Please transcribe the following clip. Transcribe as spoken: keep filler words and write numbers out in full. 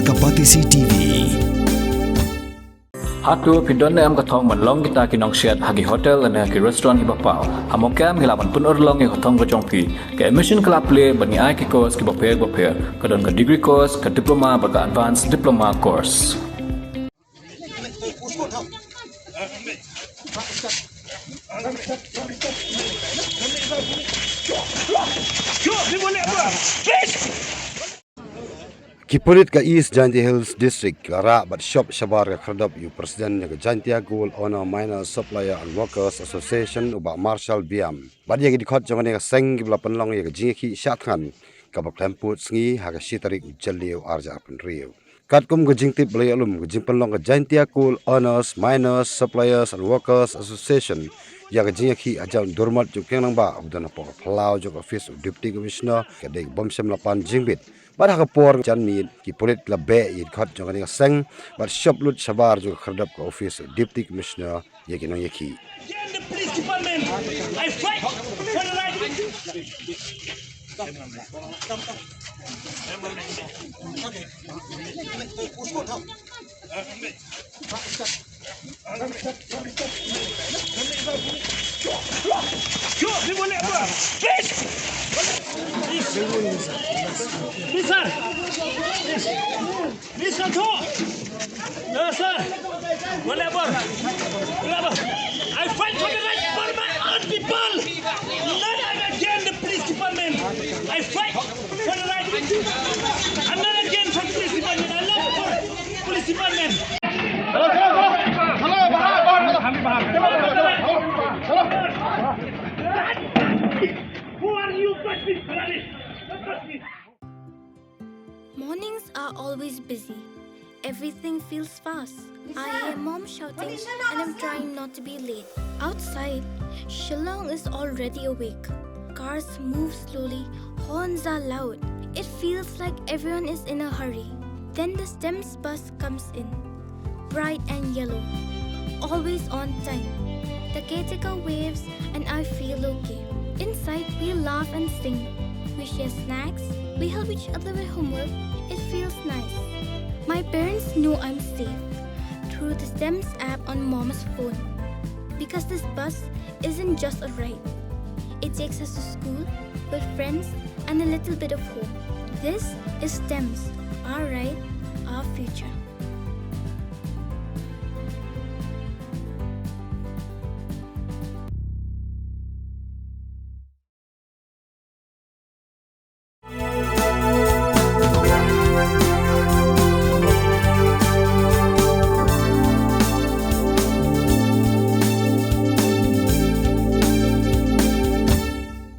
Ka Batesi T V. Hato phi don ne em ka thong ban long kita ki nongsiat ha ki hotel ne ha ki restaurant kiba paw? Ha Mawkyrwat ngi lah ban pynurlong ïa ka thong ka jong phi. Ka admission ka la plie bad ngi ai ki course kiba pher bapher. Ka don ka degree course, ka diploma bad ka advanced diploma course. Ki pulit ka East Jaintia Hills District ki la rah bad shop shabar ka khyrdop ïa u president ïa ka Jaintia Coal Owner, Miners, Supplier and Workers Association, u Bah Marshal Biam. Bad ïa ki dkhot jong kane ka seng kiba la pynlong ïa ka jingïakhih shah thngan kaba khlem pud sngi ha ka shi tarik u Jylliew arhajar arphew hynriew. Katkum ka jingtip ba la ïoh lum, ka jingpynlong ka Jaintia Coal Owners, Miners, Suppliers and Workers Association ïa ka jingïakhih hajan u Durmot Jukeng Nangbah uba don hapoh ka phyllaw jong ka office u Deputy Commissioner, ka dei ka bym shym la pan jingbit. Bad ha ka por janmiet ki pulit ki la beh ïa ki dkhot jong kane ka seng bad shop lut shabar jong ka khyrdop ka office u Deputy Commissioner ïa ki nongïakhih. Again, the police department. I fight for the right. Please, sir. Please. Mister Tho! No, sir! Whatever! Whatever! I fight for the right for my own people! Not against the police department! I fight for the right! I'm not against the police department! I love the police department! Who are you? Touch me! Touch me! Mornings are always busy. Everything feels fast. I hear mom shouting and I'm trying not to be late. Outside, Shillong is already awake. Cars move slowly, horns are loud. It feels like everyone is in a hurry. Then the STEMS bus comes in. Bright and yellow. Always on time. The caretaker waves and I feel okay. Inside, we laugh and sing. We share snacks. We help each other with homework. It feels nice. My parents know I'm safe through the STEMS app on mom's phone. Because this bus isn't just a ride. It takes us to school, with friends, and a little bit of home. This is STEMS, our ride, our future.